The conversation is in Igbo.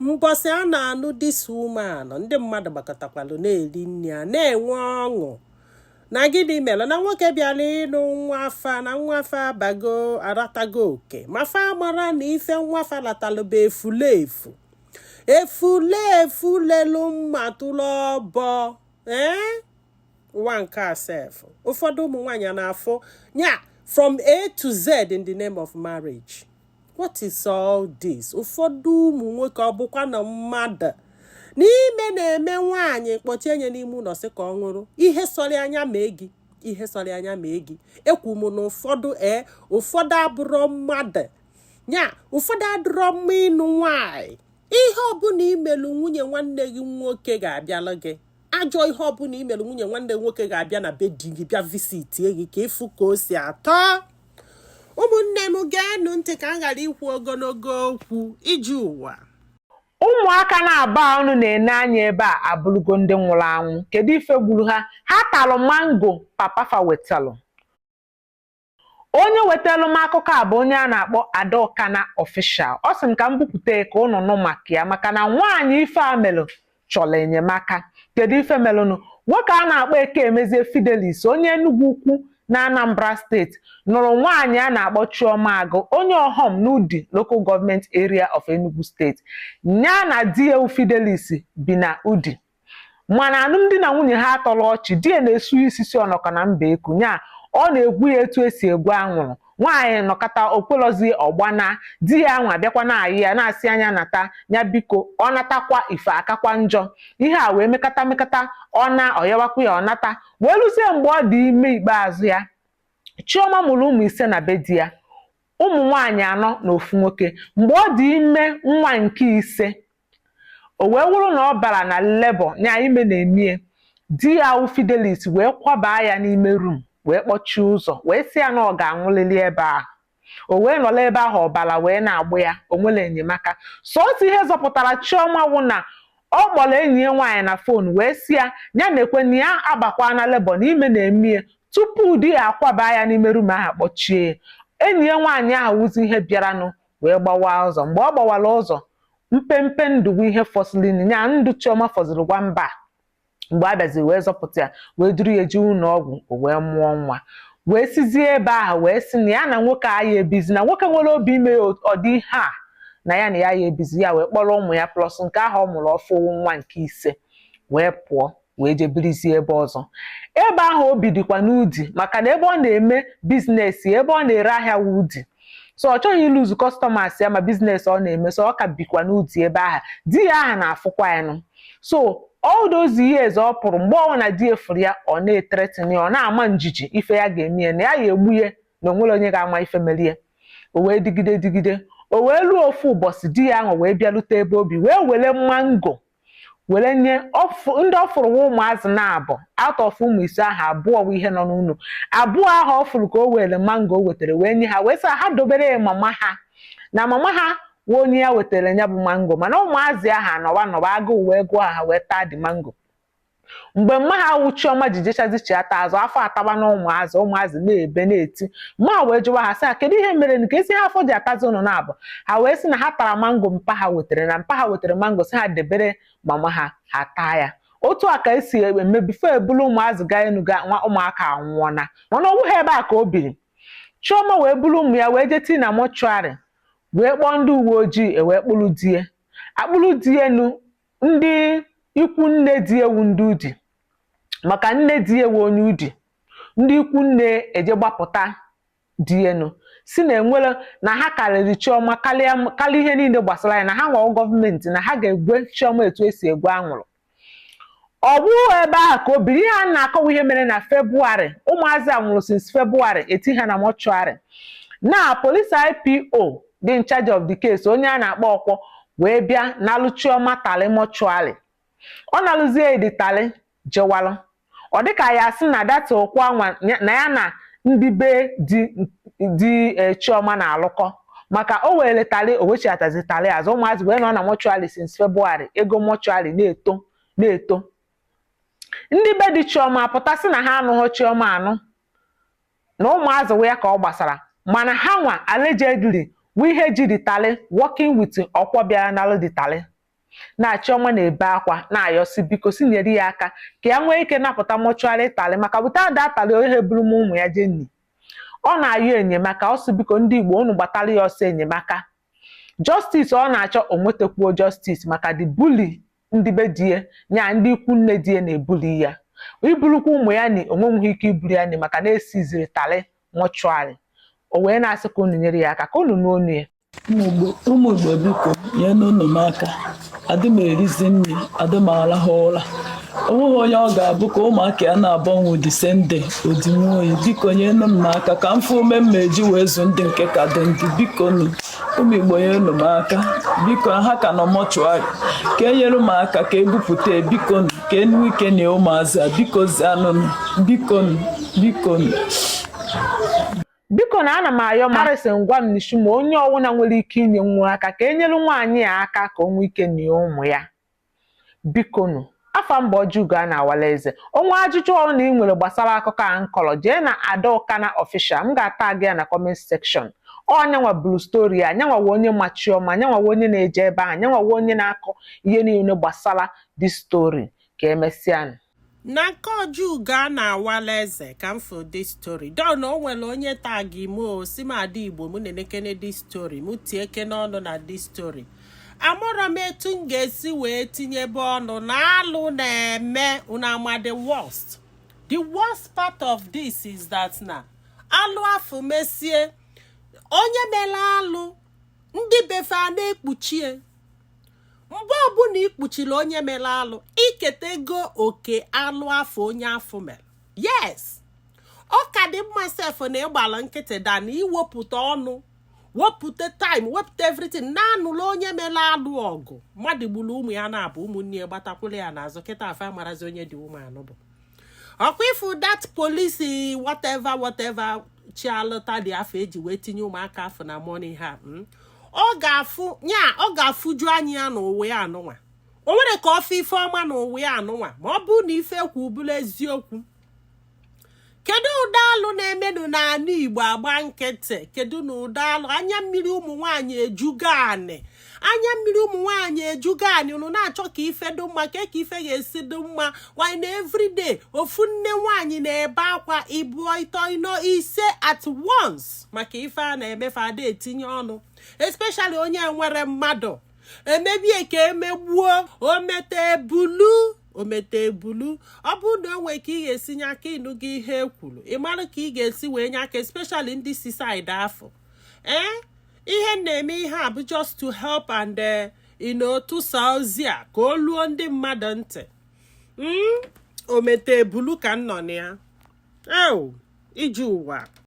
Mbọsị a na-anụ this woman, ndị mmadụ gbakọtakwalụ na-eri nri a na-enwe ọṅụ na gịnị mere na nwoke bịara ịnụ nwa fa, na nwa fa abago aratago oke, ma fa mara na ife nwa fa latalụ bụ efulefu, efulefu lelu mma tụrụ ọbọ. Ee, ụwa nke a sef, ụfọdụ ụmụ nwaanyị na-afụ ya from A to Z in the name of marriage. What is all this? Ụfọdụ ụmụ nwoke, ọ bụkwa na mmadụ n'ime na-eme nwaanyị kpọchie nye n'ime ụlọ sị ka ọ ṅụrụ ihe sọrọ anya mee gị, ihe sọrọ anya mee gị. Ekwu m na ụfọdụ, ee, ụfọdụ abụrọ mmadụ ya, ụfọdụ adịrọ mma ịnụ nwaanyị. Ihe ọbụla imelu nwunye nwanne gị nwoke ga-abịalụ gị. Ajọ ihe ọbụla imelu nwunye nwanne gị nwoke ga-abịa na be di gị, bịa visitie gị ka ịfụ ka o si atọ. Ụmụnne m, geenụ ntị ka m ghara ikwu ogologo okwu iji ụwa. Ụmụaka na-aba unu na-ene anya ebe a abụrụgo ndị nwụrụ anwụ. Kedu ife gburu ha? Ha talụ mango papa fa wetalụ. Onye wetalụ m akụkọ a bụ onye a na-akpọ Adaọkana Official. Ọ sị m ka m bupụta ya ka unu nụ maka ya, maka na nwaanyị ife a melụ chọrọ enyemaka. Kedu ife melụnụ? Nwoke a na-akpọ Eke Emezie Fidelis, onye Enugu Ukwu na Anambra Steeti, nụrụ nwaanyị a na-akpọ Chioma Agụ, onye Ọhọm n'Udi Local Government Area of Enugu Steeti. Ya na di ya Fidelis bi na Udi, mana alụmdi na nwunye ha atọrọ ọchị. Di ya na-esu isisi ọnọkọ na mba eku nya, ọ na-egwu ya etu esi egwu anwụrụ. Nwaanyị nọkọta okwelozi ọgbana di ya anwa bịakwa na-ayị ya, na-asị anya nata ya biko. Ọ natakwa, ife akakwa njọ. Ihe a wee mekata mekata, ọ na ọyawakwa ya, ọ nata, wee lụzie. Mgbe ọ dị ime ikpeazụ ya, Chioma mụrụ ụmụ 5 na be di ya, ụmụ nwaanyị anọ na ofu nwoke. Mgbe ọ dị ime nwa nke ise, o wee wụrụ na ọ bara na labour nya, ime na-emie. Di ya wụ Fidelis wee kwabaa ya n'ime room, wee kpọchie ụzọ, wee sị ya na ọ ga-anwụlili ebe ahụ. O wee nọrọ ebe ahụ, ọbara wee na-agbụ ya. O nwere enyemaka. Sọọsọ ihe zọpụtara Chioma wụ na ọ kpọrọ enyi ya nwaanyị na phone, wee sị ya ya na-ekwe na ya abakwa na labour, na ime na-emie, tupu di ya akwaba ya n'ime room ahụ kpọchie ya. Enyi ya nwaanyị ahụ wụzi ihe bịaranụ wee gbawa ụzọ. Mgbe ọ gbawara ụzọ, mpempe ndụ bụ ihe fọsịrị ya. Ndụ Chioma fọziri gwa mba. Mgbe a bịaziri wee zọpụta ya, wee duru ya jee ụlọ ọgwụ, o wee mụọ nwa, wee sizie ebe ahụ wee sị na ya na nwoke a ya ebizi, na nwoke nwere obi ime ya ọ dị ihe a na ya na ya ya ebizi. Ya wee kpọrọ ụmụ ya plus nke ahụ ọ mụrụ ọfụ, nwa nke ise, wee pụọ, wee jee birizie ebe ọzọ. Ebe ahụ obi dịkwa n'Udi, maka na ebe ọ na-eme business, ebe ọ na-ere ahịa wụ Udi, so ọ chọghị ịlose customers ya ma business ọ na-eme, so ọ ka bikwa n'Udi ebe ahụ. Di ya ahụ na-afụkwa ya nụ. So all those years ọ pụrụ, mgbe ọ na di efuru ya, ọ na-ethreaten ya, ọ na-ama njiji ife ya ga-eme ya, na ya ya egbu ya, na onwere onye ga-ama ife merie. O wee digide digide, o wee luo ofu ụbọchị, di ya ahụ wee bịalute ebe obi, wee were mango were nye ndị ọ fụrụ nwa ụmụazị na-abụ out of ụmụ 5 ahụ. Abụọ bụ ihe nọ n'ụlọ, abụọ ahụ ọ fụrụ ka o were mango o wetara wee nye ha, wee sị ha dobere ya mama ha, na mama ha wee onye ya wetara ya bụ mango. Mana ụmụazị ahụ anọwa nọwa, agụụ wee gụọ ha, wee taa dị mango. Mgbe mma ha wụ Chioma ji jechazi chiata azụ, afọ ataba na ụmụazị. Ụmụazị na-ebe na-eti. Mma wee jụwa ha sị ha, kedu ihe mere nke esi ha afọ ji atazi ụnụ na-abụ? Ha wee sị na ha tara mango mpa ha wetara, na mpa ha wetara mango, sị ha debere mama ha, ha taa ya. Otu a ka esi eme before ebulu ụmụazị gaa Enugu, nwa ụmụaka anwụọna. Mana ọ bụghị ebe a ka o biri. Chioma wee buru ụmụ ya wee jee tii na mortuary, wee kpọọ ndị uwe ojii, e wee kpụrụ die, akpụrụ di enu. Ndị ikwu nne di ewu ndị Udi, maka nne di ewu onye Udi, ndị ikwu nne eje gbapụta di enu, si na enwere na ha karịrị Chioma karịa karịa ihe niile gbasara ya, na ha nwa gọọmenti, na ha ga-egwe Chioma etu esi egwe anwụrụ. Ọ bụghị ebe ahụ ka o biri. Ihe a na-akọwa ihe mere na February. Ụmụazị a nwụrụ since February eti ha na mortuary. Na police IPO dị in charge of the case, onye a na-akpọ Ọkwọ, wee bịa nalụ Chioma tally mortuary. Ọ nalụzie edi tally jewalụ. Ọ dịka ya sị na data ụkwụ anwa na ya na ndị be di di Chioma na-alụkọ, maka o were tally, o wechiatazi tally azụ. Ụmụazị wee nọ na mortuary since February, ego mortuary na-eto na-eto. Ndị be di Chioma pụta sị na ha anụghị Chioma anụ, na ụmụazị wee ya ka ọ gbasara, mana ha nwa allegedly wụ ihe ji the tally, working with Ọkwọ bịara nalụ the tally. Na Chioma na-ebe akwa na-ayọsi, biko si nyere ya aka ka ya nwee ike napụta mortuary tally, maka without that tally, onye eburu m ụmụ ya jee nni. Ọ na-ayọ enyemaka. Ọ sị, biko, ndị Igbo, unu gbatara ya ọsọ enyemaka. Justice ọ na-achọ, o nwetakwuo justice, maka the bully ndị be di ya, nya ndị ikwu nne di ya, na-ebuli ya iburukwa ụmụ ya ni. Onwenwughị ike iburu ya ni maka na esiziri tally mortuary. O wee na-asị ka unu nyere ya aka, ka unu nụ onu ya. Ụmụ Igbo, biko nyenụ unu m aka. Adị m erizi nri, adị m arahụ ụra. Onweghị onye ọ ga-abụ ka ụmụaka ya na-agbanwe the same day odinwe oyi. Biko nyenụ m aka ka m fụ ume m ma eji wee zụ ndị nke ka dị ndụ. Biko nụ, ụmụ Igbo, nyenụ m aka, biko. Ha ka nọ mortuary, ka e nyere m aka ka ebupụta. Biko nụ, ka enu ike na ụmụazị a. Biko zianụnụ, biko nụ, biko nụ. Biko, na ana m ayọ ma Harrison gwa m n'isi ma onye ọwụna nwere ike inye nwa aka, ka e nyere nwaanyị a aka ka o nwee ike nie ụmụ ya. Biko nụ. Afa mba ọjọọ a na-awala eze onwe. Ajụjụ ọrụ na ị nwere gbasara akụkọ a nkọrọ, jee na Adaọkana Official, m ga-ata gị ya na comment section. Ọ nyanwa buru story a, nyanwa onye ma Chioma, nyanwa onye na-eje ebe ahụ, nyanwa onye na-akọ ihe niile gbasara this story. Ka emesịa. Na nke ọjọọ a na-awala eze ka m fụ this story don. O nwere onye tag m, o si m, "Ada Igbo, mụ na-enekene this story, mụ tie eke n'ọnụ na this story." Amụrọ m etu m ga-esi wee tinyebe ọnụ na alụ na-eme. Unu ama the worst part of this is that na alụ afụ mesie, onye mere alụ, ndị befe a na-ekpuchie. Mgbe ọbụla ikpuchiri onye mere alụ, iketego oke alụ afọ onye afọ mere. Yes, ọ ka dị mma sef na ịgbala nkịtị da na iwepụta ọnụ, wepụta time, wepụta everything na-anụla onye mere alụ ọgụ. Mmadụ gburu ụmụ ya na-abụ, ụmụnne ya gbatakwụla ya n'azụ. Kịta afọ amarazi onye dị ụmụ bụ ọkwa ifu that police, whatever whatever chialụta dị afọ eji wee tinye ụmụaka afọ na money ha. Ọ ga-afụ nya, ọ ga-afụju anya ya n'ụwa ya anụnwa. O nwere ka ọfụ ife ọma n'ụwa ya anụnwa, ma ọ bụrụ na ife kwu bụrụ eziokwu. Kedu ụdị alụ na-emenụ n'ala Igbo agba nkịtị? Kedu na ụdị alụ? Anya mmiri ụmụ nwaanyị ejugo anị, anya mmiri ụmụ nwaanyị ejugo anị. Unu na-achọ ka ife dị mma, ka ife ga-esi dị mma? Nwanyị na everyday ofu nne nwaanyị na-ebe akwa ịbụọ, ịtọ, ịnọ, ise at once maka ife a na-emefe, ada etinye ọnụ, especially onye nwere mmadụ emebie ka emegbuo. Omete ebulu, omete ebulu. Ọ bụrụ na o nwee ka ị ga-esi nye aka, ịnụ gị ihe e kwuru, ị mara ka ị ga-esi wee nye aka, especially ndị si side afọ. Ee, ihe m na-eme ihe a bụ just to help and tụsa ozi a ka o luo ndị mmadụ ntị. Omete ebulu ka m nọ na ya. Ew, ije ụwa.